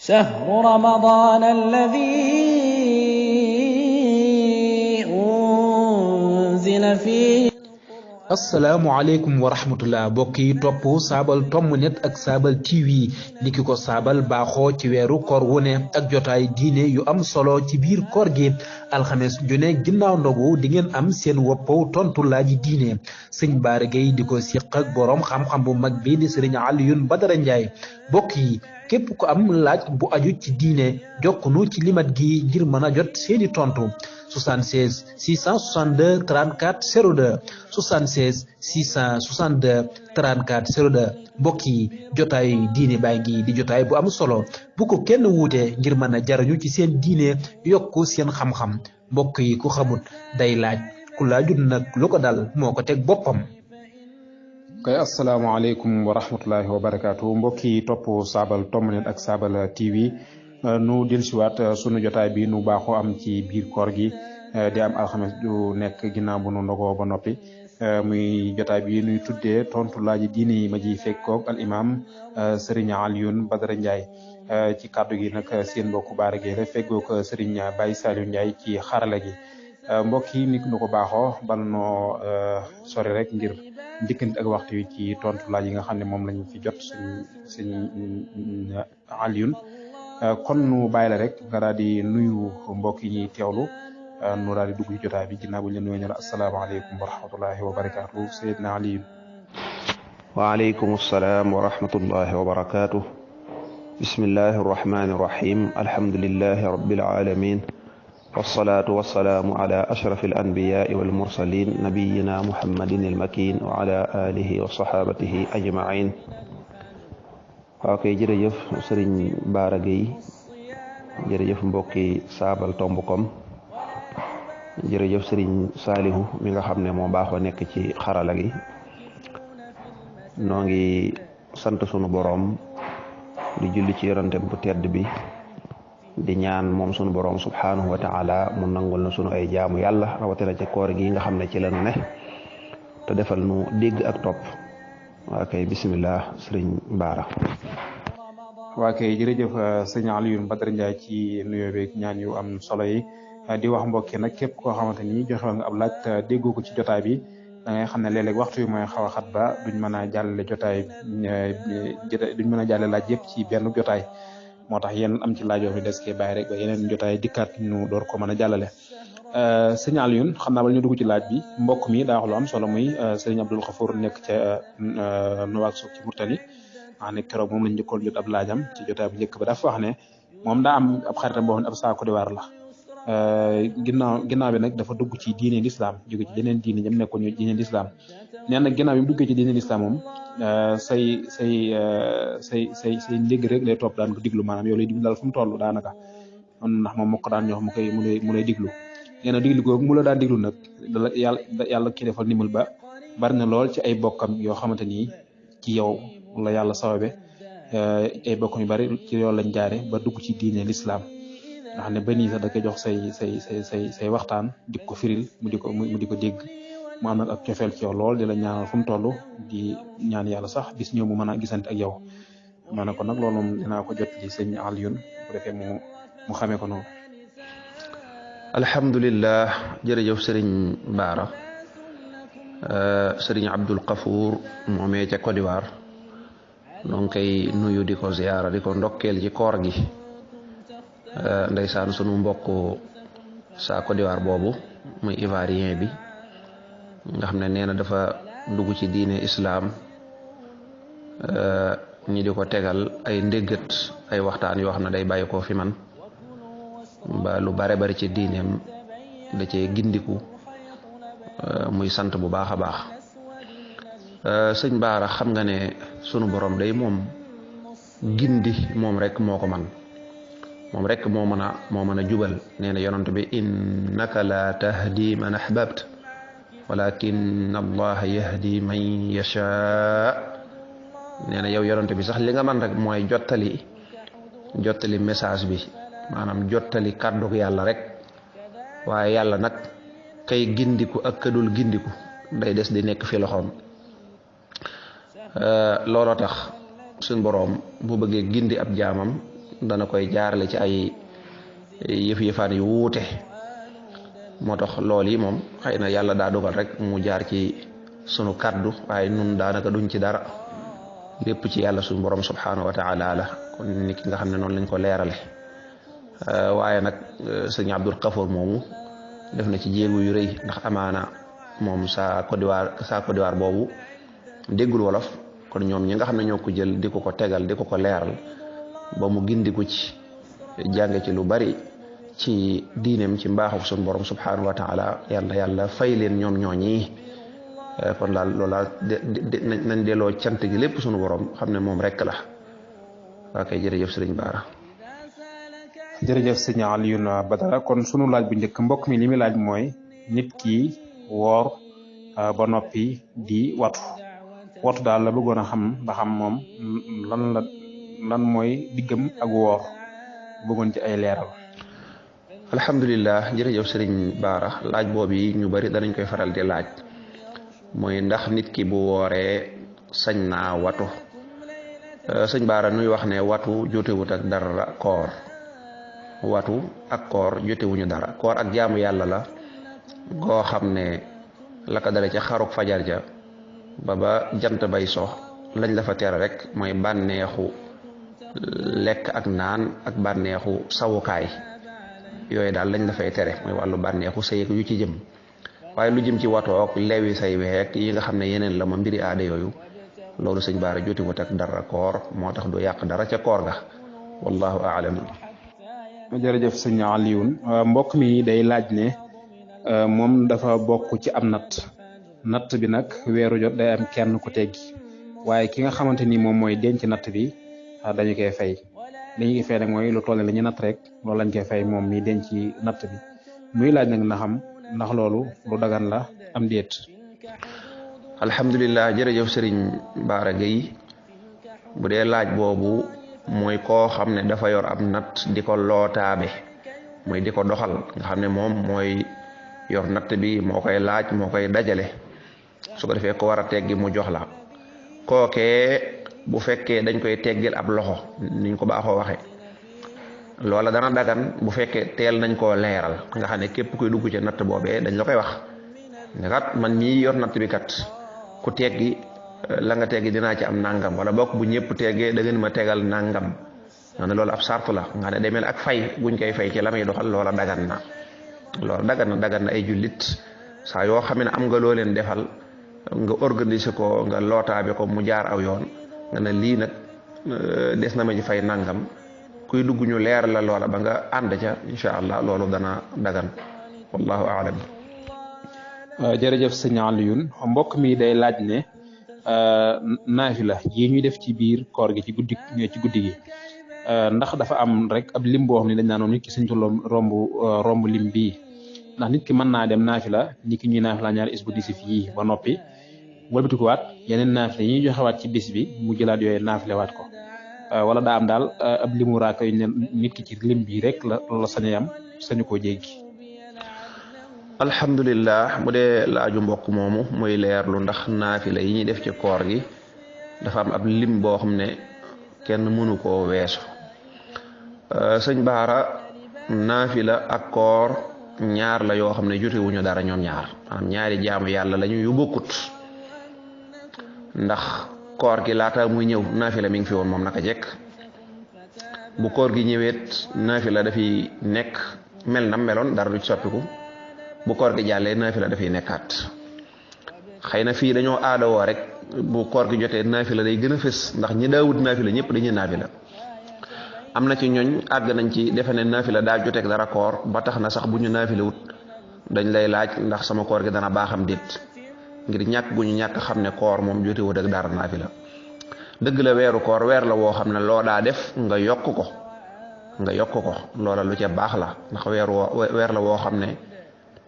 شهر رمضان الذي أنزل فيه asalaamaaleykum wa rahmatullah mbokk yi topp saabal tomb net ak saabal TV niki ko saabal baaxoo ci weeru koor wu ne ak jotaay diine yu am solo ci biir koor gi alxames ju ne ginnaaw ndogu di ngeen am seen woppaw tontu laaji diine sëñ Bara Gueye di ko siq ak boroom xam-xam bu mag bi di sëriñ Alioune Badara Ndiaye mbokk yi képp ku am laaj bu aju ci diine jokkunu ci limat gi ngir mën a jot seeni tontu 76 662 34 02 76 662 34 02 mbokk yi jotaayu diine baa ngi di jotaay bu am solo bu ko kenn wuute ngir mën a jariñu ci seen diine yokku seen xam-xam mbokk yi ku xamut day laaj ku laajut nag lu ko dal moo ko teg boppam. kay asalaamaaleykum wa rahmatullahi wa barakaatu mbokk yi topp saabal tomb net ak saabal TV nu dellusiwaat sunu jotaay bi nu baaxoo am ci biir koor gi di am alxames du nekk ginnaaw bu nu ndogoo ba noppi muy jotaay bi nuy tuddee tontu laaji diine yi ma ji fekkoog al imam Serigne Alioune Badara Ndiaye ci kàddu gi nag seen mbokku Bara Gueye la feggoog Serigne Baye Saliou Ndiaye ci xarala gi mbokk yi nit nu ko baaxoo bal noo sori rek ngir njëkkante ak waxtu wi ci tontu laaj yi nga xam ne moom lañu fi jot suñ Alioune kon nu bàyyi la rek nga daal di nuyu mbokk yi ñuy teewlu nu daal di dugg ci jotaay bi ginnaaw bu ñu leen nuyoo ñu la asalaamaaleykum wa rahmatullahi wa barakaatu Seydina Alioune. waaleykum salaam wa rahmatullahi wa barakaatu. bismillahi rahmaani rahim alhamdulillahi rabbil alamin wasalaatu wasalaamu ala ashraf al anbiyaai wal mursalin nabiyina muhammadin al makin wa ala alihi wa sahabatihi ajmain waaw kay jërëjëf sëriñ Bara Gueye jërëjëf mbokki saabal tomb kom jërëjëf sëriñ Saalihu mi nga xam ne moo baaxoo nekk ci xarala gi noo ngi sant sunu boroom di julli ci yonentem bu tedd bi di ñaan moom sunu boroom subhanahu wa ta'ala mu nangul na sunu ay jaamu yàlla rawatina ci koor gi nga xam ne ci lañu ne te defal nu dégg ak topp waa kay bisimilah sëriñ Bara. waa kay jërëjëf sëñ Alioune Badara Ndiaye ci nuyoo beeg ñaan yu am solo yi di wax mbokki nag képp koo xamante ni joxe nga ab laaj te déggoo ko ci jotaay bi da ngay xam ne léeg-léeg waxtu yi mooy xaw a xat ba duñ mën a jàllale jotaay duñ mën a jàllale laaj yëpp ci benn jotaay moo tax yéen am ci laaj yoo fi des kee bàyyi rek ba yeneen jotaay dikkaat ñu door ko mën a jàllale. sëñ Alioune xam naa bala ñu dugg ci laaj bi mbokk mi daa wax lu am solo muy sëriñ Abdul Xafour nekk ca Nouakchott ci Mauritanie wax ne keroog moom lañ njëkkoon jot ab laajam ci jotaay bu njëkk ba dafa wax ne moom daa am ab xaritam boo xam ne ab saa Côte d'Ivoire la ginnaaw bi nag dafa dugg ci diine l'islam jóge ci yeneen diine ñam nekkoon ñu diine l'islam nee na ginnaaw bi mu duggee ci diine l'islam moom say ndégg rek lay topp daan ko diglu maanaam yow lay diglu daal fu mu toll daanaka ndax moom moo ko daan ñoo xam mu lay diglu nee na diglu googu mu la daan diglu nag yàlla kii defal nimal ba bari na lool ci ay bokkam yoo xamante ni ci yow la yàlla sababe ay bokkam yu bari ci yow lañ jaare ba dugg ci diine l'islam nga xam ne ba nii sax da koy jox say waxtaan di ko firil mu di ko dégg mu am nag ak cofeel ci yow lool di la ñaanal fu mu toll di ñaan yàlla sax bis ñëw mu mën a gisante ak yow ma ne ko nag loolu moom dinaa ko jot ci sëñ Alioune bu defee mu xamee ko noonu. alhamdulillah jërëjëf sëriñ Bara sëriñ Abdul Xafour moomee ca Côte d'Ivoire noo ngi koy nuyu di ko ziyaara di ko ndokkeel ci koor gi ndeysaan sunu mbokk saa Côte d'Ivoire boobu muy ivoirien bi nga xam ne nee na dafa dugg ci diine islam ñi di ko tegal ay ndéggat ay waxtaan yoo xam ne day bàyyi ko fi man ba lu bare bari ci diineem da cee gindiku muy sant bu baax a baax sëñ Bara xam nga ne sunu borom day moom gindi moom rek moo ko man moom rek moo mën a jubal nee na yonent bi innaka la tahdi man ahbabt walakin allah yahdi man yasha nee na yow yonent bi sax li nga man rek mooy jottali message bi maanaam jottali kàddug yàlla rek waaye yàlla nag kay gindiku ak kadul gindiku day des di nekk fi loxoom looloo tax suñ boroom bu bëggee gindi ab jaamam dana koy jaarale ci ay yëf-yëfaan yu wuute moo tax loolu yi moom xëy na yàlla daa dogal rek mu jaar ci sunu kaddu waaye nun daanaka duñ ci dara lépp ci yàlla suñu borom subhanahu wa taala la kon nit ki nga xam ne noonu lañ ko leerale waaye nag sëñ Abdul Xafoor moomu def na ci jéego yu rëy ndax amaana moom saa Côte d'Ivoire boobu déggul wolof kon ñoom ñi nga xam ne ñoo ko jël di ko tegal di ko leeral ba mu gindiku ci jànge ci lu bari ci diineem ci mbaaxu suñu borom subhanahu wa taala yàlla fay leen ñoom ñooñi kon daal loola nañ delloo cant gi lépp suñu borom xam ne moom rek la waa kay jërëjëf sëriñ Baara. jërëjëf sëñ Alioune Badara kon sunu laaj bu njëkk mbokk mi li muy laaj mooy nit ki woor ba noppi di watu daal la bëggoon a xam ba xam moom lan mooy diggam ak woor bëggoon ci ay leeral. alhamdulilah jërëjëf sëriñ Baara laaj boobu yi ñu bari danañ koy faral di laaj mooy ndax nit ki bu wooree sañ naa watu sëñ Baara nuy wax ne watu jotewut ak dara koor watu ak koor jotewuñu dara koor ak jaamu yàlla la goo xam ne la ko dale ca xaruk fajar ja ba jant bay so lañ la fa tere rek mooy bànneexu lekk ak naan ak bànneexu sawukaay yooyu daal lañ la fay tere mooy wàllu bànneexu sëy yu ci jëm waaye lu jëm ci watoog lewi say week yi nga xam ne yeneen la ma mbiri aada yooyu loolu sëñ Baara jotiwut ak dara koor moo tax du yàq dara ca koor ga wallahu aalam. jërëjëf sëñ Alioune mbokk mi day laaj ne moom dafa bokk ci am natt bi nag weeru jot day am kenn ku teggi waaye ki nga xamante ni moom mooy denc natt bi dañu koy fay li ñu koy fay nag mooy lu toll la ñu natt rek loolu lañ koy fay moom mi denc natt bi muy laaj nag na xam ndax loolu lu dagan la am déet. alhamdulilah jërëjëf sëriñ Baara Gueye bu dee laaj boobu mooy koo xam ne dafa yor ab natt di ko lootaabe mooy di ko doxal nga xam ne moom mooy yor natt bi moo koy laaj moo koy dajale su ko defee ko war a teggi mu jox la kookee bu fekkee dañ koy teggil ab loxo niñ ko baaxoo waxe loola dana dagan bu fekkee teel nañ koo leeral nga xam ne képp kuy dugg ci natt boobee dañ la koy wax ne kat man mii yor natt bi kat ku teggi la nga teggi dinaa ci am nangam wala bokk bu ñëpp teggee da ngeen ma tegal nangam nga ne loolu ab sart la nga ne demel ak fay guñ koy fay ci la muy doxal loola dagan na loolu dagan na ay jullit saa yoo xam ne am nga loo leen defal nga organiser ko nga lootaabe ko mu jaar aw yoon nga ne lii nag des na ma ci fay nangam kuy dugg ñu leer la loola ba nga ànd ca incha allah loolu dana dagan wallahu aalam. jërëjëf sëñ Alioune mbokk mi day laaj ne naafila yi ñuy def ci biir koor gi ci guddi gi ndax dafa am rek ab lim boo xam ne dañ naa noonu nit ki sañtu romb lim bii ndax nit ki mën naa dem naafila ni ki ñuy naafila ñaari isbu disif yi ba noppi walbatikuwaat yeneen naafila yi ñuy joxewaat ci bis bi mu jëlaat yooyu naafila waat ko wala daa am daal ab limu raaka yu ne nit ki ci lim bii rek la sañ am sañu koo jéggi. alhamdulilah bu dee laaju mbokk moomu muy leerlu ndax naafila yi ñuy def ci koor gi dafa am ab lim boo xam ne kenn mënu koo weesu sëñ Baara naafila ak koor ñaar la yoo xam ne jotewuñu dara ñoom ñaar maanaam ñaari jaamu yàlla lañu yu bokkut ndax koor gi laata muy ñëw naafila mi ngi fi woon moom naka jekk bu koor gi ñëweet naafila dafiy nekk mel na meloon dara du ci soppiku bu koor gi jàllee naafila dafay nekkaat xëy na fii dañoo aadawoo rek bu koor gi jotee naafila day gën a fës ndax ñi daawut naafila ñëpp dañuy naafila am na ci ñooñ àgg nañ ci defe ne naafila daa joteeg dara koor ba tax na sax bu ñu naafila wut dañ lay laaj ndax sama koor gi dana baaxam déet ngir ñàkk gu ñu ñàkk xam ne koor moom jotewut ak dara naafila dëgg la weeru koor weer la woo xam ne loo daa def nga yokk ko loola lu ca baax la ndax weer la woo xam ne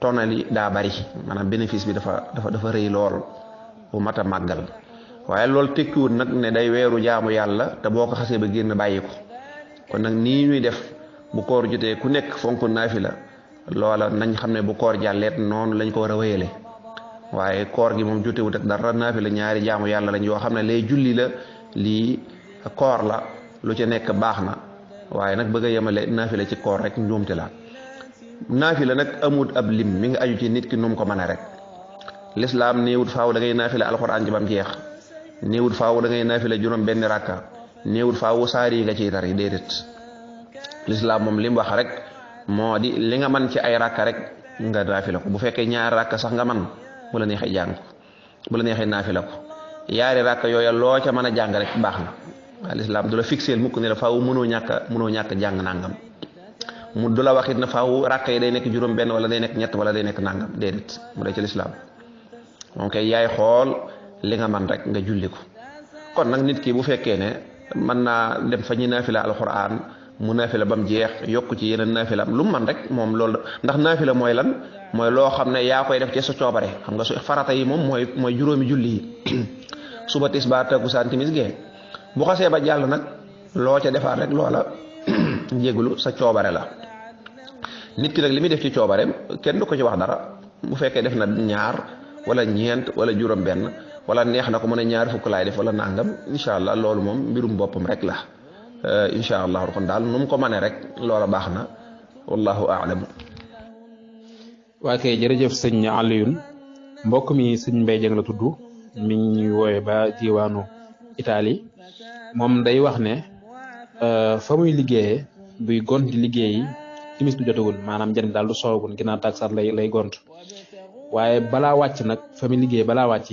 tonali daa bari maanaam bénéfice bi dafa rëy lool bu mat a màggal waaye loolu tekkiwut nag ne day weeru jaamu yàlla te boo ko xasee ba génn bàyyi ko kon nag nii ñuy def bu koor jotee ku nekk fonk naafila loola nañ xam ne bu koor jàlleet noonu lañ ko war a wéyale waaye koor gi moom jotewut ak dara naafila ñaari jaamu yàlla lañ yoo xam ne lay julli la lii koor la lu ca nekk baax na waaye nag bëgg a yemale naafila ci koor rek njuumte la. naafila nag amut ab lim mi ngi aju ci nit ki nu mu ko mane rek. lislaam néewut faaw da ngay naafila alxuraan ji bam jeex, néewut faaw da ngay naafila juróom benn rakka, néewut faaw saar yi nga ciy tari déedéet. lislaam moom li mu wax rek moo di li nga man ci ay rakka rek nga naafila ko. bu fekkee ñaari rakka sax nga man bu la neexee jàng ko, bu la neexee naafila ko. yaari rakka yooya loo ca mën a jàng rek baax na. waaye lislaam du la fixeel mukk ne la faaw mënoo ñàkk jàng nangam. mu du la waxit na faaw rakka yi day nekk juróom benn wala day nekk ñett wala day nekk nangam déedéet mu dee ci lislaam moom kay yaay xool li nga man rek nga julli ko. kon nag nit ki bu fekkee ne mën naa dem fa ñuy naafila alxuraan mu naafila ba mu jeex yokk ci yeneen naafila lu mu man rek moom loolu. ndax naafila mooy lan? mooy loo xam ne yaa koy def ci sa coobare. xam nga su farata yi moom mooy juróomi julli yi suba tisbaar takkusaan timis gee bu xasee ba jàll nag loo ca defaat rek loola jégalu sa coobare la. nit ki nag li muy def ci coobareem kenn du ko ci wax dara. bu fekkee def na ñaar wala ñeent wala juróom benn wala neex na ko mën a ñaar fukk laay def wala nangam incha allah loolu moom mbirum boppam rek la. incha allah kon daal nu mu ko mënee rek loola baax na wallahu a'lam. waa kay jërëjëf sëñ Alioune. mbokk mi sëñ Mbaye Dieng la tudd mi ngi wooye ba diwaanu Italie. moom day wax ne fa muy liggéeyee buy gont di liggéeyi timis du jotagul maanaam jant daal du soogul ginnaaw taksat lay gont waaye balaa wàcc nag fa muy liggéey balaa wàcc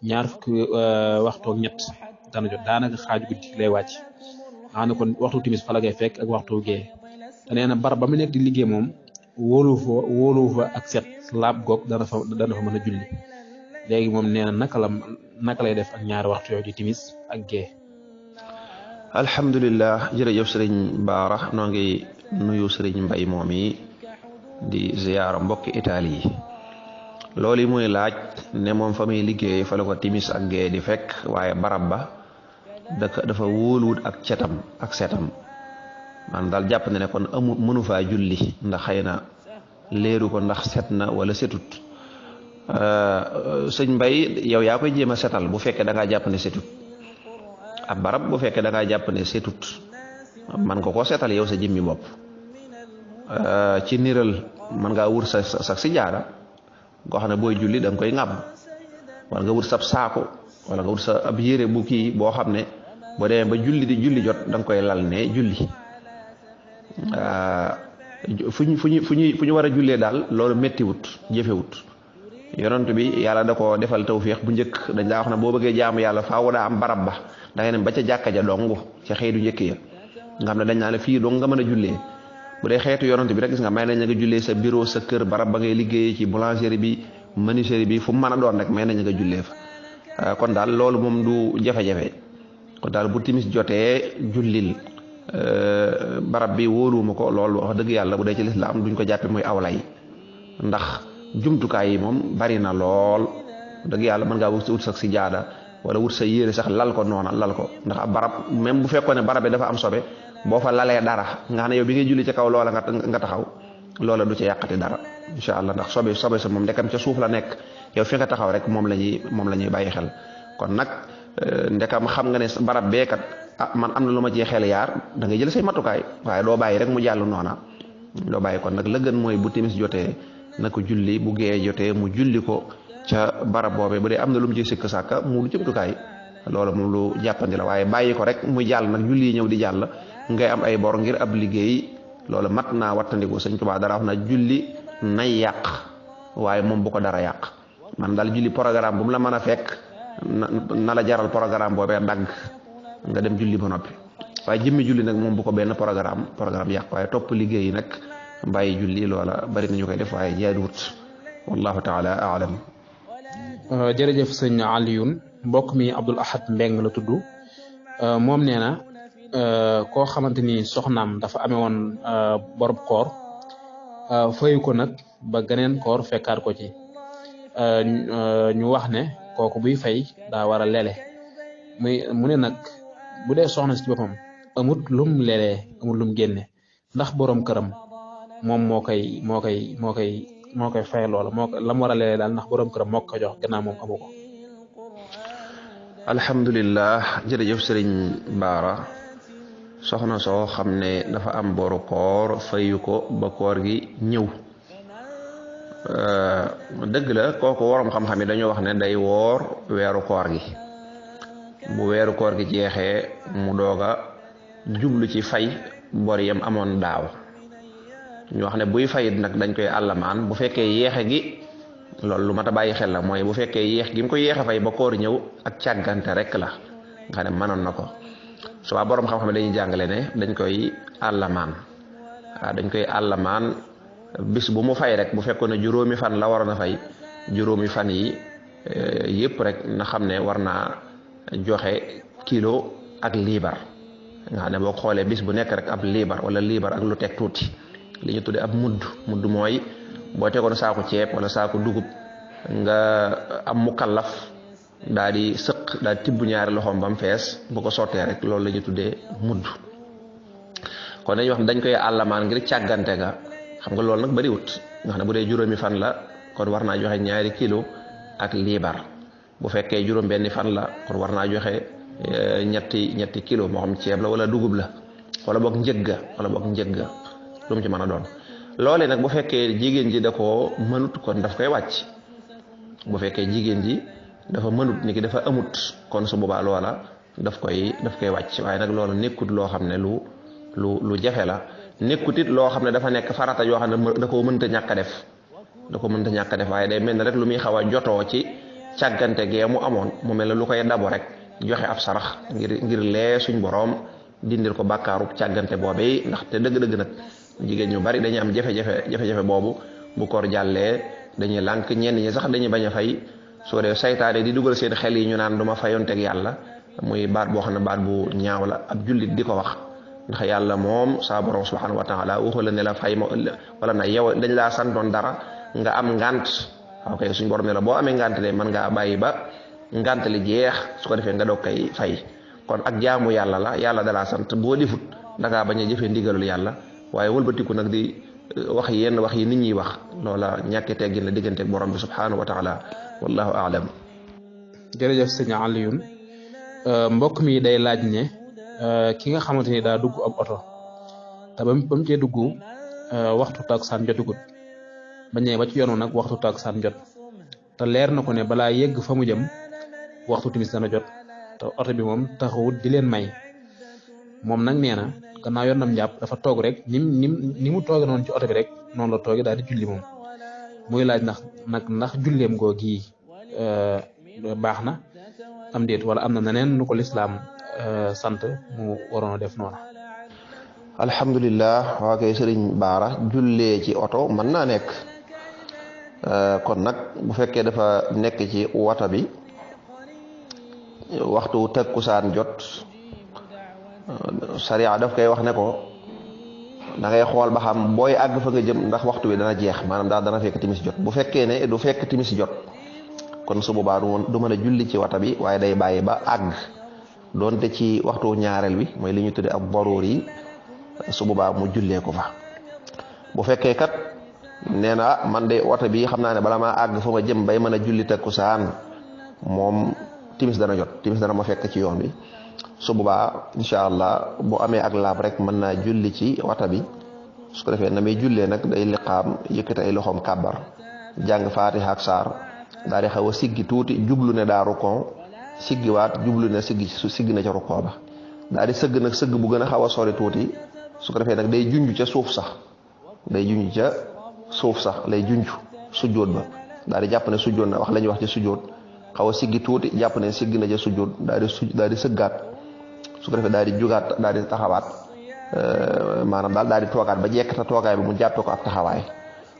ñaar fukki waxtu ak ñett dana jot daanaka xaaju guddi lay wàcc. xam ne kon waxtu timis fa la koy fekk ak waxtu gee te nee na barab ba mu nekk di liggéey moom wóolu fa ak set laab goog dana fa mën a julli. léegi moom nee na naka lay def ak ñaari waxtu yooyu di timis ak gee. alhamdulilah jërëjëf sëriñ Baara noo ngi nuyu sëriñ Mbay moom yi di ziyaara mbokki Italie yi. loolu yi muy laaj ne moom fa muy liggéey fa la ko timis ak gee di fekk waaye barab ba dafa wóoluwut ak cetam ak setam man daal jàpp ne kon mënu faa julli ndax xëy na leeru ko ndax set na wala setut. sëñ Mbay yow yaa koy jéem a setal bu fekkee da ngaa jàpp ne setut ab barab bu fekkee da ngaa jàpp ne setut man ko koo setal yow sa jëmmi bopp. ci niral man ngaa wut sa si jaada goo xam ne booy julli da nga koy ŋàbb wala nga wut sab saako wala nga wut sa ab yére bu kii boo xam ne boo demee ba julli jot da nga koy lal ne julli. fu ñu war a jullee daal loolu méttiwut jëfewut. yonent bi yàlla da ko defal tawfiix bu njëkk dañ daa wax ne boo bëggee jaamu yàlla faaw daa am barab ba da ngay dem ba ca jàkka ja dong ca xeetu njëkk ya nga xam ne dañ naa ne fii dong nga mën a jullee. bu dee xeetu yonent bi rek gis nga may nañ nga jullee sa bureau sa kër barab ba ngay liggéeyee ci boulangerie bi menuiserie bi fu mu mën a doon rek may nañ nga jullee fa. kon daal loolu moom du jafe-jafe kon daal bu timis jotee jullil. barab bi wóoluwuma ko loolu wax dëgg yàlla bu dee ci lislaam duñ ko jàppe muy awlay ndax jumtukaay yi moom bari na lool dëgg yàlla mën ngaa wut sax si jaada wala wut sa yére sax lal ko noona lal ko ndax ab barab même bu fekkoon ne barab bi dafa am sobe boo fa lalee dara nga xam ne yow bi ngay julli ca kaw loola nga taxaw loola du ca yàqati dara incha allah ndax sobe sa moom ndekam ca suuf la nekk yow fi nga taxaw rek moom la ñuy bàyyi xel. kon nag ndekam xam nga ne barab beekat man am na lu ma ci xel yaar da ngay jël say matukaay waaye doo bàyyi rek mu jàll noona doo bàyyi. kon nag la gën mooy bu timis jotee na ko julli bu gee jotee mu julli ko ca barab boobee bu dee am na lu mu ci sikk sàkka mu lu jumtukaay loolu moom lu jàppandi la waaye bàyyi ko rek mu jàll nag julli ñëw di jàll ngay am ay bor ngir ab liggéey loolu mat naa wattandiku. Sëñ Tuubaa dara wax na julli nay yàq waaye moom bu ko dara yàq man daal julli programme bu mu la mën a fekk na la jaral programme boobee dagg nga dem julli ba noppi waaye jëmmi julli nag moom bu ko benn programme yàq waaye topp liggéey yi nag bàyyi julli loola bari nañu koy def waaye jaaduwut wallahu taala aalam. jërëjëf sëñ Alioune. mbokk mi Abdul Ahad Mbeng la tudd moom nee na koo xamante ni soxnaam dafa amee woon borob koor fayu ko nag ba geneen koor fekkaat ko ci ñu wax ne kooku buy fay daa war a lele mu ne nag bu dee soxna si boppam amut lum lelee amut lum génne ndax borom këram moom moo koy fay loola lam war a lelee daal ndax borom këram moo ko jox gannaaw moom amu ko. alhamdulillah jërëjëf sëriñ Baara soxna soo xam ne dafa am boru koor fayu ko ba koor gi ñëw dëgg la kooku waroom xam-xam yi dañoo wax ne day woor weeru koor gi bu weeru koor gi jeexee mu dooga jublu ci fay bor yam amoon daaw ñu wax ne buy fayit nag dañ koy àllamaan bu fekkee yeexe gi loolu lu mat a bàyyi xel la mooy bu fekkee yeex gi mu ko yeexe fay ba koor ñëw ak càggante rek la nga xam ne mënoon na ko suba borom xam-xam dañuy jàngale ne dañ koy àllamaan dañ koy àllamaan bis bu mu fay rek bu fekkoon ne juróomi fan la waroon a fay juróomi fan yi yëpp rek na xam ne war naa joxe kilo ak liibar nga xam ne boo xoolee bis bu nekk rek ab liibar wala liibar ak lu teg tuuti li ñu tuddee ab mudd mooy boo tegoon saako ceeb wala saako dugub nga am mukallaf daal di sëq daal di tibb ñaari loxoom ba mu fees bu ko sottee rek loolu la ñu tuddee mudd kon dañuy wax dañ koy àllamaan ngir càggante ga xam nga loolu nag bariwut nga xam ne bu dee juróomi fan la kon war naa joxe 2 kilo ak liibar bu fekkee juróom benni fan la kon war naa joxe ñetti kilo moo xam ceeb la wala dugub la wala boog njëgga lu mu ci mën a doon loole nag bu fekkee jigéen ji da koo mënut kon daf koy wàcc bu fekkee jigéen ji dafa mënut ni ki dafa amut kon su boobaa loola daf koy wàcc waaye nag loola nekkut loo xam ne lu jafe la nekkut it loo xam ne dafa nekk farata yoo xam ne da koo mënta ñàkk a def waaye day mel ne rek lu muy xaw a jotoo ci càggante gee mu amoon mu mel ne lu koy dabo rek joxe ab sarax ngir lee suñ boroom dindil ko bàkkaarub càggante boobee ndaxte dëgg-dëgg nag jigéen ñu bari dañuy am jafe-jafe boobu bu koor jàllee dañuy lànk ñenn ñi sax dañuy bañ a fay soo dee saytaane di dugal seen xel yi ñu naan duma fayonteeg yàlla muy baat boo xam ne baat bu ñaaw la ab jullit di ko wax ndax yàlla moom saa borom subhanahu wa taala waxu la ne la fay ma wala na yow dañ laa santoon dara nga am ngant ok suñ borom ne la boo amee ngant de mën ngaa bàyyi ba ngant li jeex su ko defee nga doog koy fay kon ak jaamu yàlla la yàlla dalaa sant boo defut dangaa bañ a jëfee ndigalul yàlla waaye wëlbatiku nag di wax yenn wax yi nit ñi wax loola ñàkk teggin la diggante ak borom bi subhanahu wa taala wallahu aalam. jërëjëf sëñ Alioune mbokk mi day laaj ne ki nga xamante ni daa dugg ab oto te ba mu cee dugg waxtu takkusaan jotugut ba ñëwee ba ci yoonu nag waxtu takkusaan jot te leer na ko ne balaa yegg fa mu jëm waxtu timis dana jot te oto bi moom taxawut di leen may moom nag nee na gannaaw yor nam njàpp dafa toog rek ni mu tooge noonu ci oto bi rek noonu la tooge daal di julli moom muy laaj ndax julleem googi baax na am déet wala am na neneen nu ko lislaam sant mu waroon a def noonu. alhamdulilah waa kay sëriñ Baara jullee ci oto mën naa nekk kon nag bu fekkee dafa nekk ci wata bi waxtu takkusaan jot sariya daf koy wax ne ko da ngay xool ba xam booy àgg fa nga jëm ndax waxtu bi dana jeex maanaam daal dana fekk timis jot bu fekkee ne du fekk timis jot kon su boobaa du mën a julli ci wata bi waaye day bàyyi ba àgg doonte ci waxtu ñaareel bi mooy li ñu tuddee ab boroor yi su boobaa mu jullee ko fa bu fekkee kat nee na man de wata bi xam naa ne bala maa àgg fa ma jëm bay mën a julli takkusaan moom timis dana jot timis dana ma fekk ci yoon bi su boobaa incha allah boo amee ak laab rek mën naa julli ci wata bi su ko defee na muy jullee nag day liqaam yëkkati ay loxoom kàbbar jàng faatiha ak saar daal di xaw a siggi tuuti jublu ne daa rukon siggiwaat jublu ne siggi na ca rukon ba daal di sëgg nag sëgg bu gën a xaw a sori tuuti su ko defee nag day junj ca suuf sax lay junj sujjóot ba daal di jàpp ne sujjóot na wax la ñuy wax ci sujjóot xaw a siggi tuuti jàpp ne siggi na ca sujjóot daal di sëggaat su ko defee daal di jugaat daal di taxawaat maanaam daal di toogaat ba jekk te toogaay bi mu jàppee ko ak taxawaay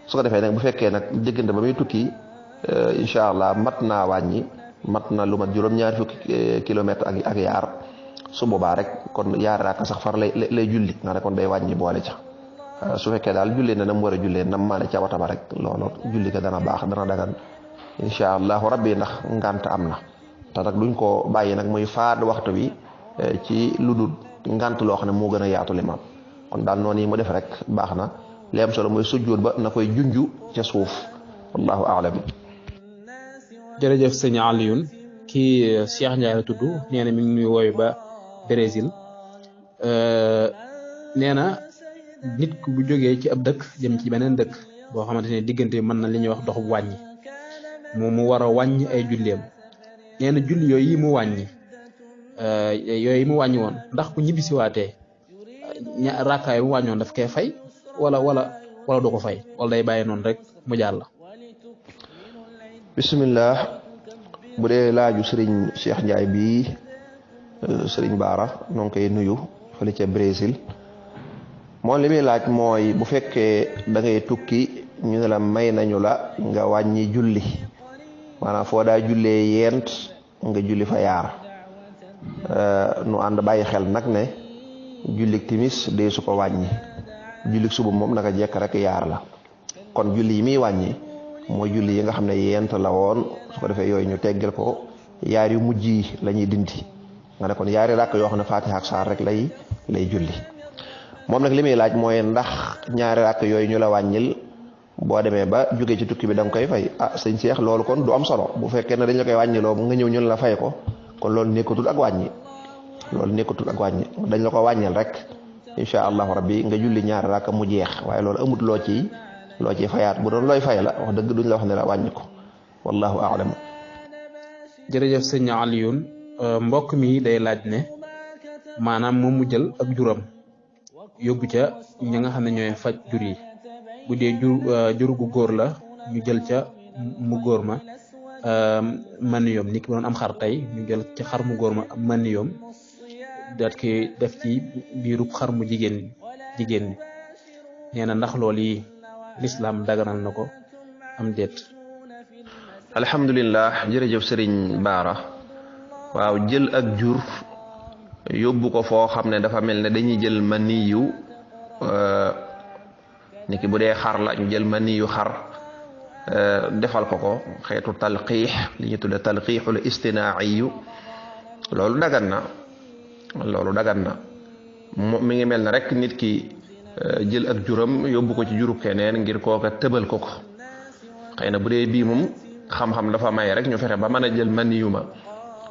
su ko defee nag bu fekkee nag diggante ba muy tukki incha allah mat naa wàññi mat na lu mat juróom-ñaari fukki kilomètre ak yaar su boobaa rek kon yaar raaka sax far lay julli nga ne kon day wàññi boole ca su fekkee daal jullee na nam war a jullee nam maane ca wata ba rek loolu julli ko dana baax dana dagan incha allahu rabbi ndax ngant am na te nag duñ ko bàyyi nag muy faat waxtu bi ci lu dul ngant loo xam ne moo gën a yaatu limaam kon daal noonu yi mu def rek baax na li am solo mooy sujjóot ba na koy junju ca suuf wallahu aalam. jërëjëf sëñ Alioune kii Cheikh Ndiaye la tudd nee na mi ngi nuy wooyu ba Brésil nee na nit ku bu jógee ci ab dëkk jëm ci beneen dëkk boo xamante ne diggante mën na li ñuy wax doxub wàññi mu war a wàññi ay julleem nee na julli yooyu mu wàññi mu wàññi woon ndax ku ñibbisiwaatee rakkaay mu wàññi woon daf koy fay wala du ko fay wala day bàyyi noonu rek mu jàll. bismillah bu dee laaju sëriñ Cheikh Ndiaye bii sëriñ Baara noo ngi koy nuyu fële ca Brésil moom li muy laaj mooy bu fekkee da ngay tukki ñu ne la may nañu la nga wàññi julli maanaam foo daa jullee yent nga julli fa yaar nu ànd bàyyi xel nag ne jullik timis dee su ko wàññi jullik suba moom naka jekk rek yaar la kon julli yi muy wàññi mooy julli yi nga xam ne yent la woon su ko defee yooyu ñu teggal ko yaar yu mujj yi la ñuy dindi nga ne kon yaari ràkk yoo xam ne Faatiha ak saar rek lay julli moom nag li muy laaj mooy ndax ñaari ràkk yooyu ñu la wàññil boo demee ba jógee ci tukki bi da nga koy fay sëñ Cheikh loolu kon du am solo bu fekkee ne dañ la koy wàññiloo nga ñëw ñun la fay ko kon loolu nekkatul ak wàññi dañ la ko wàññil rek incha allahu rabbi nga julli ñaari ràkk mu jeex waaye loolu amut loo ci fayaat bu doon looy fay la wax dëgg duñ la wax ne la wàññi ko wallahu a'lam. jërëjëf sëñ Alioune mbokk mi day laaj ne maanaam moom mu jël ak juram yóbbu ca ñi nga xam ne ñooy faj jur yi bu dee jur gu góor la ñu jël ca mu góor ma maniyom nit ki doon am xar tey ñu jël ci xar mu góor ma maniyom daat ki def ci biirub xar mu jigéen ni nee na ndax loolu yi lislaam daganal na ko am déet. alhamdulillah jërëjëf sëriñ Baara waaw jël ak jur yóbbu ko foo xam ne dafa mel ne dañuy jël maniyu niki bu dee xar la ñu jël maniyu xar defal ko xeetu talqiix li ñu tudde talqiixul istinaa'iyu loolu dagan na mi ngi mel ne rek nit ki jël ak juram yóbbu ko ci juru keneen ngir kooka tëbal ko xëy na bu dee bii moom xam-xam dafa may rek ñu fexe ba mën a jël maniyu ma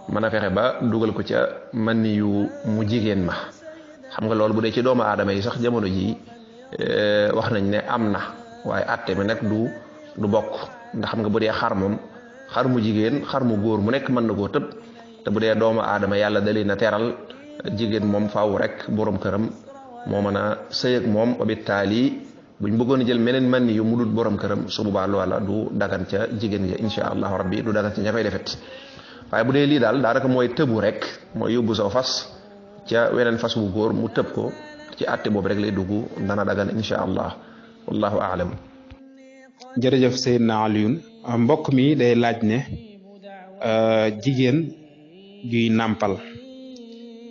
mën a fexe ba dugal ko ca maniyu mu jigéen ma xam nga loolu bu dee ci doomu aadama yi sax jamono ji wax nañ ne am na waaye atte mi nag du bokk ndax xam nga bu dee xar moom xar mu jigéen xar mu góor mu nekk mën na koo tëb te bu dee doomu aadama yàlla da leen a teral jigéen moom faaw rek borom këram moo mën a sëy ak moom obitaali buñ bëggoon a jël meneen man yu mu dul borom këram su boobaa loola du dagan ca jigéen ja insha allahu rabbi du dagan ca ña koy defet waaye bu dee lii daal daanaka mooy tëbu rek mooy yóbbu saw fas ca weneen fas wu góor mu tëb ko ci àtte boobu rek lay dugg dana dagan insha allah wallahu aalam. jërëjëf Seydina Alioune mbokk mi day laaj ne jigéen juy nàmpal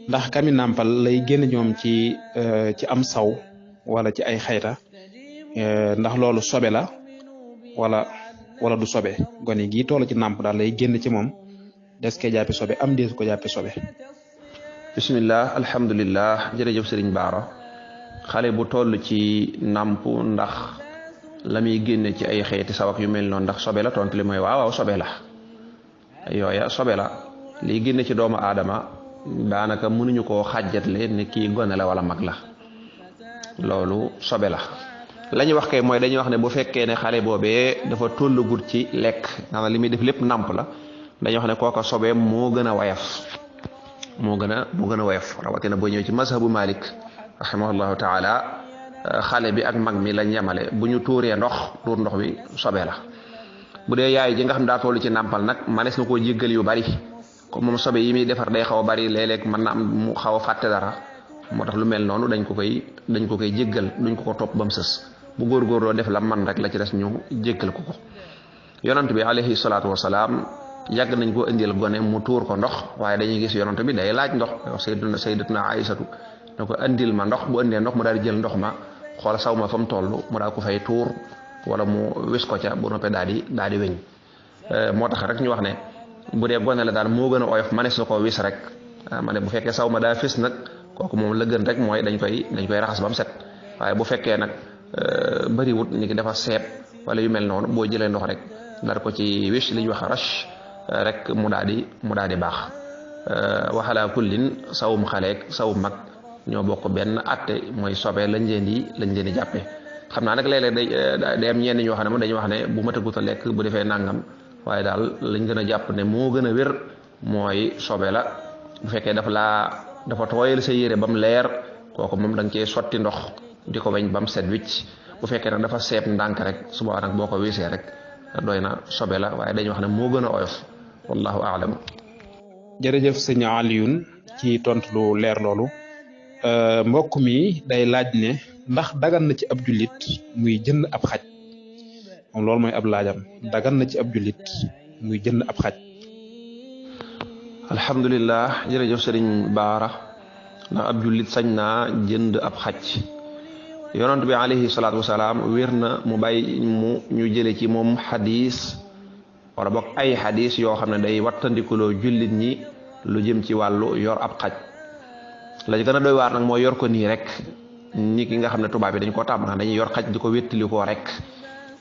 ndax kami nàmpal lay génn ñoom ci am saw wala ci ay xayta ndax loolu sobe la wala du sobe gone gi toll ci nàmp daal lay génn ci moom des koy jàppe sobe am deesu ko jàppe sobe. bismillah alhamdulillah jërëjëf sëriñ Baara xale bu toll ci nàmp ndax la muy génne ci ay xeeti sawak yu mel noonu ndax sobe la tontu li mooy waaw sobe la yooya sobe la liy génne ci doomu aadama daanaka mënuñu koo xàjjatle ne kii gone la wala mag la loolu sobe la ñuy wax kay mooy dañuy wax ne bu fekkee ne xale boobee dafa tollagut ci lekk maanaam li muy def lépp nàmp la dañuy wax ne kooka sobeem moo gën a woyof rawatina boo ñëw ci mazhabu Malik rahimahullahu taala xale bi ak mag mi lañ yemale bu ñu tuur ndox wi sobe la bu dee yaay ji nga xam daa toll ci nàmpal nag manees na koo jéggal yu bari comme moom sobe yi muy defar day xaw a bari léeg-léeg mën na am mu xaw a fàtte dara moo tax lu mel noonu dañ ko koy jéggal duñ ko topp ba mu sës bu góorgóorloo def la man rek la ci des ñu jéggal ko yonent bi alayhi salaatu wasalaam yàgg nañ ko indil gone mu tuur ko ndox waaye dañuy gis yonent bi day laaj ndox sayyidatuna Aysatu ne ko indil ma ndox bu indee ndox mu daal di jël ndox ma xool saw ma fa mu toll mu daal ko fay tuur wala mu wis ko ca bu noppee daal di weñ moo tax rek ñu wax ne bu dee gone la daal moo gën a oyof manees na koo wis rek ma ne bu fekkee saw ma daa fis nag kooku moom la gën rek mooy dañ koy raxas ba mu set waaye bu fekkee nag bëriwut ni ki dafa seet wala yu mel noonu boo jëlee ndox rek dar ko ci wis li ñuy wax rash rek mu daal di baax waxalaa kullin sawum xaleek sawum mag ñoo bokk benn atte mooy sobe lañ leen di jàppe xam naa nag léeg-léeg day am ñenn ñoo xam ne moom dañuy wax ne bu matagut a lekk bu defee nangam waaye daal lañ gën a jàpp ne moo gën a wér mooy sobe la bu fekkee dafa tooyal sa yére ba mu leer kooku moom da nga cee sotti ndox di ko weñ ba mu set wicc bu fekkee nag dafa seeb ndànk rek suba nag boo ko wiisee rek doy na sobe la waaye dañuy wax ne moo gën a oyof wallahu aalam. jërëjëf sëñ Alioune ci tontu lu leer loolu mbokk mi day laaj ne ndax dagan na ci ab jullit muy jënd ab xaj moom loolu mooy ab laajam dagan na ci ab jullit muy jënd ab xaj. alhamdulilah jërëjëf sëriñ Baara ndax ab jullit sañ naa jënd ab xaj yonent bi alayhi salaatu wasalaam wér na mu bàyyi mu ñu jële ci moom xadis wala boog ay xadis yoo xam ne day wattandikuloo jullit ñi lu jëm ci wàllu yor ab xaj la gën a doy waar nag mooy yor ko nii rek ni ki nga xam ne tubaab bi dañ koo tàmm dañuy yor xaj di ko wéttalikoo rek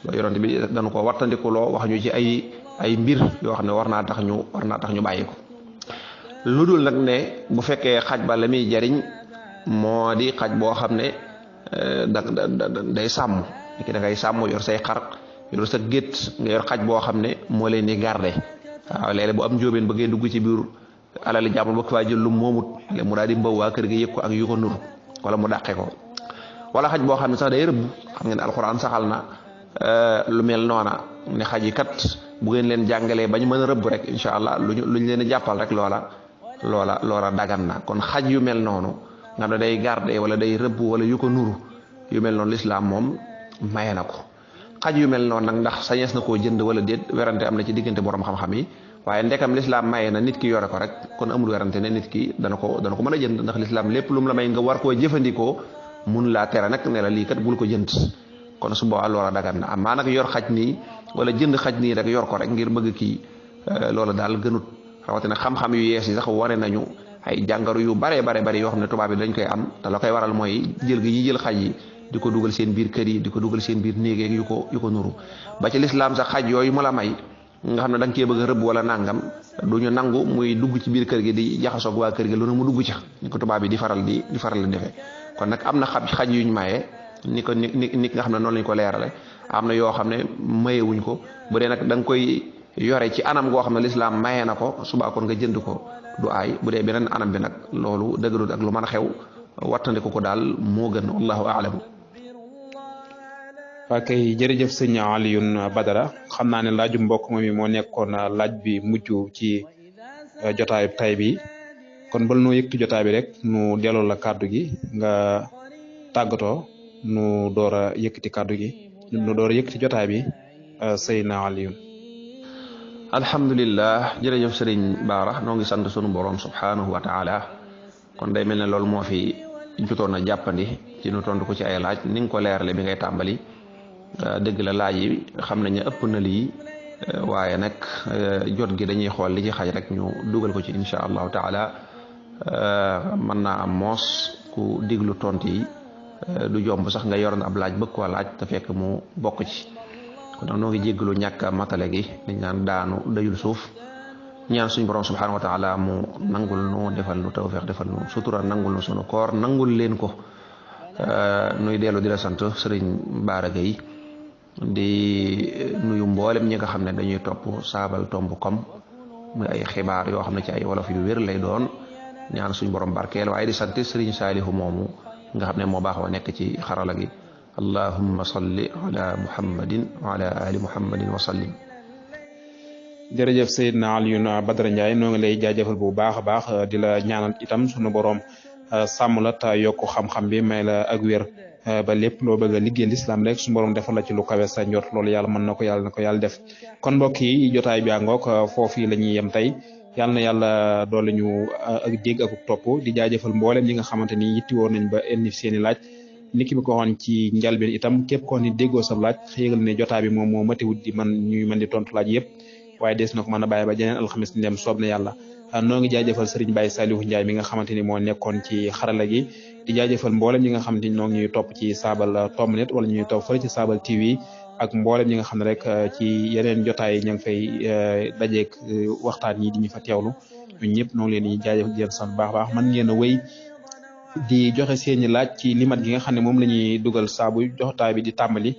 loolu yonent bi dañu ko wattandikuloo wax ñu ci ay mbir yoo xam ne war naa tax ñu bàyyi ko lu dul nag ne bu fekkee xaj ba la muy jariñ moo di xaj boo xam ne day sàmm ki da ngay sàmm yor say xar yor sa gétt nga yor xaj boo xam ne moo leen di garde waaw léeg-léeg bu am njóobeen bëggee dugg ci biir alali jàmbur ba faa jël lu moomut mu daal di mbaw waa kër gi yëg ko ak yu ko nuru wala mu dàqe ko wala xaj boo xam ne sax day rëbb xam ngeen alxuraan saxal na lu mel noona ne xaj yi kat bu ngeen leen jàngalee bañ mën a rëbb rek incha allah luñ leen di jàppal rek loola dagan na kon xaj yu mel noonu nga xam ne day garde wala day rëbb wala yu ko nuru yu mel noonu lislaam moom maye na ko xaj yu mel noonu nag ndax sañees na koo jënd wala déet werante am na ci diggante borom xam-xam yi waaye ndekam lislaam maye na nit ki yore ko rek kon amul werante ne nit ki dana ko mën a jënd ndax lislaam lépp lu mu la may nga war koo jëfandikoo mun laa tere nag ne la lii kat bul ko jënd kon su boobaa loola dagan na amaa nag yor xaj nii wala jënd xaj nii rek yor ko rek ngir bëgg kii loola daal gënut rawatina xam-xam yu yees yi sax wane nañu ay jàngoro yu bare yoo xam ne tubaab yi dañ koy am te la koy waral mooy jël gi ñuy jël xaj yi di ko dugal seen biir kër yi di ko dugal seen biir néeg yu ko nuru ba ci lislaam sax xaj yooyu mu la may nga xam ne da nga cee bëgg a rëbb wala nangam du ñu nangu muy dugg ci biir kër gi di jaxasoog waa kër gi lu ne mu dugg ca ni ko tubaab yi di faral di defee kon nag am na xaj yuñ maye ni nga xam ne noonu lañ ko leerale am na yoo xam ne mayewuñ ko bu dee nag da nga koy yore ci anam goo xam ne lislaam maye na ko subaa kon nga jënd ko du aay bu dee beneen anam bi nag loolu dëgërut ak lu mën a xew wattandiku ko daal moo gën wallahu aalam. waa kay jërëjëf sëñ Alioune Badara xam naa ne laaju mbokk moom mi moo nekkoon laaj bi mujj ci jotaayu tay bi kon bal noo yëkkati jotaay bi rek nu delloo la kàddu gi nga tàggatoo nu door a yëkkati kàddu gi nu door a yëkkati jotaay bi sëñ Alioune. alhamdulillah jërëjëf sëriñ Baara noo ngi sant sunu borom subhanahu wa taala kon day mel ne loolu moo fi jotoon a jàppandi ci nu tontu ko ci ay laaj ni nga ko leerale bi ngay tàmbali dëgg la laaj yi xam nañ ne ëpp na lii waaye nag jot gi dañuy xool li ci xaj rek ñu dugal ko ci incha allahu taala mën naa am moos ku diglu tontu yi du jomb sax nga yoroon ab laaj bëgg koo laaj te fekk mu bokk ci kon nag noo ngi jéggalu ñàkk matale gi liñ naan daanu dajul suuf ñaan suñu borom subhanahu wa taala mu nangul nu defal nu tawfiq defal nu sutura nangul nu sunu koor nangul leen ko nuy dellu di la sant sëriñ Bara Gaye di nuyu mboolem ñi nga xam ne dañuy topp sabaltomb.com muy ay xibaar yoo xam ne ci ay wolof yu wér lay doon ñaan suñu borom barkeel waaye di sant sëriñ Saalihu moomu nga xam ne moo baaxoo nekk ci xarala gi allahumma salli ala muhammadin wa ala ali muhammadin wa sallim. jërëjëf Seydina Alioune Badara Ndiaye noo ngi lay jaajëfal bu baax a baax di la ñaanal itam sunu borom sàmm la te yokk xam-xam bi may la ak wér ba lépp loo bëgg a liggéey lislaam rek sunu borom defal la ci lu kawe sa njort loolu yàlla mën na ko yàlla def. kon mbokk yi jotaay bi àngook foofu la ñuy yem tey yàlla na yàlla doole ñu ak dégg ak topp di jaajëfal mboolem ñi nga xamante ni yittiwoon nañ ba indi seeni laaj. niki bi ko waxoon ci njalbeen itam képp koo ni déggoo sa laaj xëygal ne jotaay bi moom moo matiwut di ñuy mën di tontu laaj yëpp waaye des na ko mën a bàyyi ba jeneen alxamis ndem soob na yàlla noo ngi jaajëfal Serigne Baye Saliou Ndiaye mi nga xamante ni moo nekkoon ci xarala gi di jaajëfal mboolem ñi nga xamante ni noo ngi ñuy topp ci sabaltomb.net wala ñuy topp fële ci Sabal TV ak mboolem ñi nga xam ne rek ci yeneen jotaay ña ngi fay dajeek waxtaan yi di ñu fa teewlu ñun ñëpp noo ngi leen di jaajëfal di leen sant baax man ngeen a wéy di joxe seeni laaj ci limat gi nga xam ne moom la ñuy dugal saabu jotaay bi di tàmbali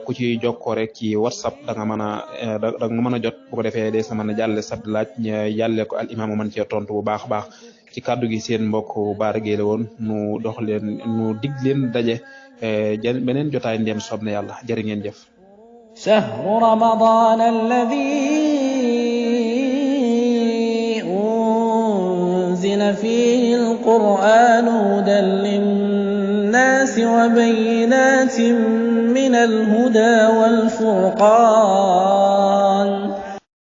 ku ci jokkoo rek ci whatsapp da nga mën a jot bu ko defee des na mën a jàlle sab laaj yàlle ko al imam mën cee tontu bu baax a baax ci kàddu gi seen mbokk Bara Gueye la woon nu dig leen daje beneen jotaay ndem soob na yàlla jërë ngeen jëf. shahru ramadan alladhi unzila fihi alquran hudan linnasi wa bayyinatin min alhuda wal furqan